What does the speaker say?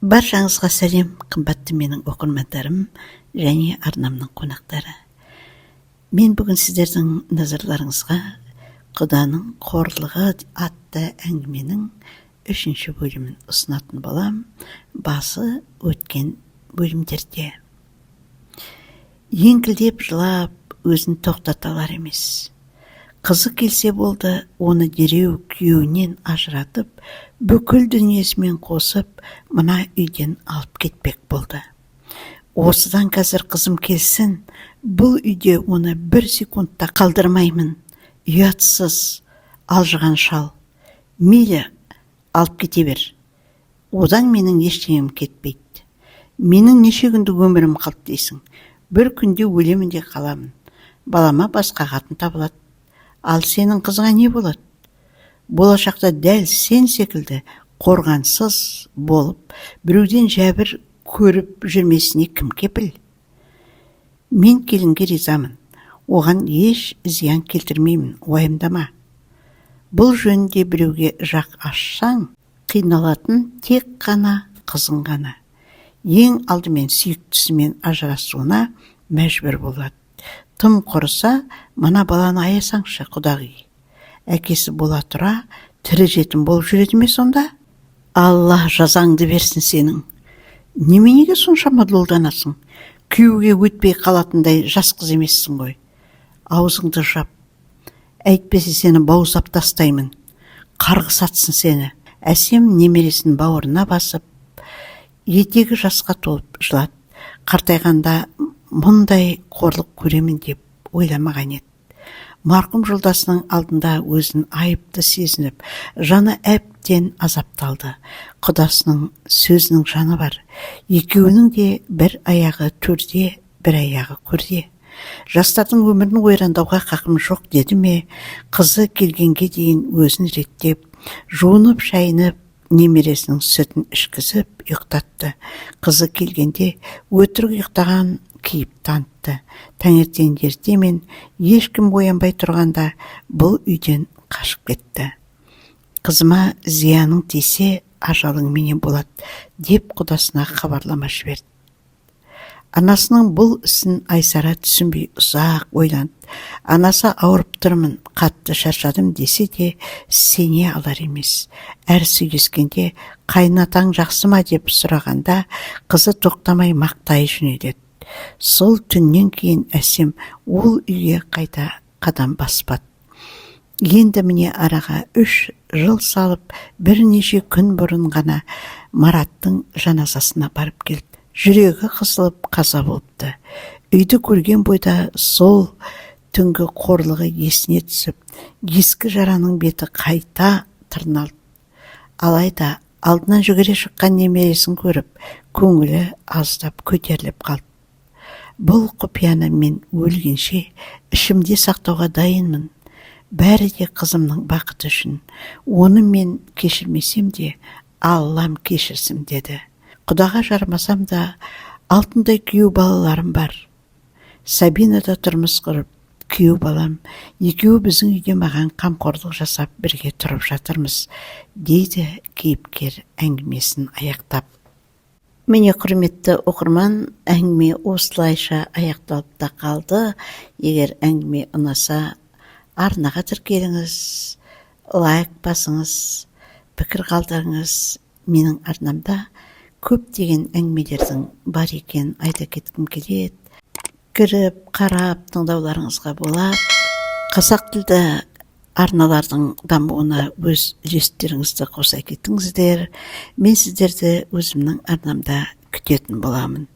Баршаңызға сәлем, қымбатты менің оқырмандарым және арнамның қонақтары. Мен бүгін сіздердің назарларыңызға Құданың қорлығы атты әңгіменің үшінші бөлімін ұсынатын болам. Басы өткен бөлімдерде. Еңкілдеп жылап, өзін тоқтата алар емес. Қызы келсе болды, оны дереу күйеуінен ажыратып, бүкіл дүниесімен қосып, мына үйден алып кетпек болды. Осыдан қазір қызым келсін, бұл үйде оны бір секундта қалдырмаймын. Ұятсыз, алжыған шал. Мейлі, алып кете бер. Одан менің ештеңем кетпейді. Менің неше күндік өмірім қалды дейсің. Бір күнде өлемін де қаламын. Балама басқа қатын табылады. Ал сенің қызыңа не болады? Болашақта дәл сен секілді қорғансыз болып, біреуден жәбір көріп жүрмесіне кім кепіл? Мен келінге ризамын. Оған еш зиян келтірмеймін, уайымдама. Бұл жөнінде біреуге жақ ашсаң, қиналатын тек қана қызың ғана. Ең алдымен сүйіктісімен ажырасуына мәжбүр болады. Тым құрыса, мына баланы аясаңшы, құдағи. Әкесі бола тұра, тірі жетім болып жүреді ме сонда? Алла жазаңды берсін сенің. Неменеге соншама долданасың? Күйеуге өтпей қалатындай жас қыз емессің ғой. Аузыңды жап. Әйтпесе сені бауыздап тастаймын. Қарғыс атсын сені. Әсем немересін бауырына басып, етегі жасқа толып жылады. Қартайғанда мұндай қорлық көремін деп ойламаған еді. Марқұм жолдасының алдында өзін айыпты сезініп, жаны әбден азапталды. Құдасының сөзінің жаны бар. Екеуінің де бір аяғы төрде, бір аяғы көрде. Жастардың өмірін ойрандауға қақым жоқ деді ме, қызы келгенге дейін өзін реттеп, жуынып шайынып, немересінің сүтін ішкізіп ұйықтатты. Қызы келгенде өтірік ұйықтаған кейіп танытты. Таңертең ертемен ешкім оянбай тұрғанда бұл үйден қашып кетті. Қызыма зияның тисе, ажалың менен болады, деп құдасына хабарлама жіберді. Анасының бұл ісін Айсара түсінбей ұзақ ойланды. Анасы ауырып тұрмын, қатты шаршадым десе де сене алар емес. Әр сөйлескенде қайынатаң жақсы ма деп сұрағанда қызы тоқтамай мақтай жөнеледі. Сол түннен кейін Әсем ол үйге қайта қадам баспады. Енді міне араға 3 жыл салып, бірнеше күн бұрын ғана Мараттың жаназасына барып келді. Жүрегі қысылып қаза болыпты. Үйді көрген бойда сол түнгі қорлығы есіне түсіп, ескі жараның беті қайта тырналды. Алайда алдынан жүгіре шыққан немересін көріп, көңілі аздап көтеріліп қалды. Бұл құпияны мен өлгенше ішімде сақтауға дайынмын. Бәрі де қызымның бақыты үшін. Оны мен кешірмесем де, Аллам кешірсін деді. Құдаға жармасам да, алтындай күйеу балаларым бар. Сабина да тұрмыс құрып, күйеу балам, екеуі біздің үйде маған қамқорлық жасап бірге тұрып жатырмыз, дейді кейіпкер әңгімесін аяқтап. Міне, құрметті оқырман, әңгіме осылайша аяқталып та қалды. Егер әңгіме ұнаса, арнаға тіркеліңіз, лайк басыңыз, пікір қалдырыңыз. Менің арнамда көптеген әңгімелердің бар екенін айта кеткім келеді. Кіріп, қарап, тыңдауларыңызға болады. Қазақ тілді арналардың дамуына өз үлестеріңізді қоса кетіңіздер. Мен сіздерді өзімнің арнамда күтетін боламын.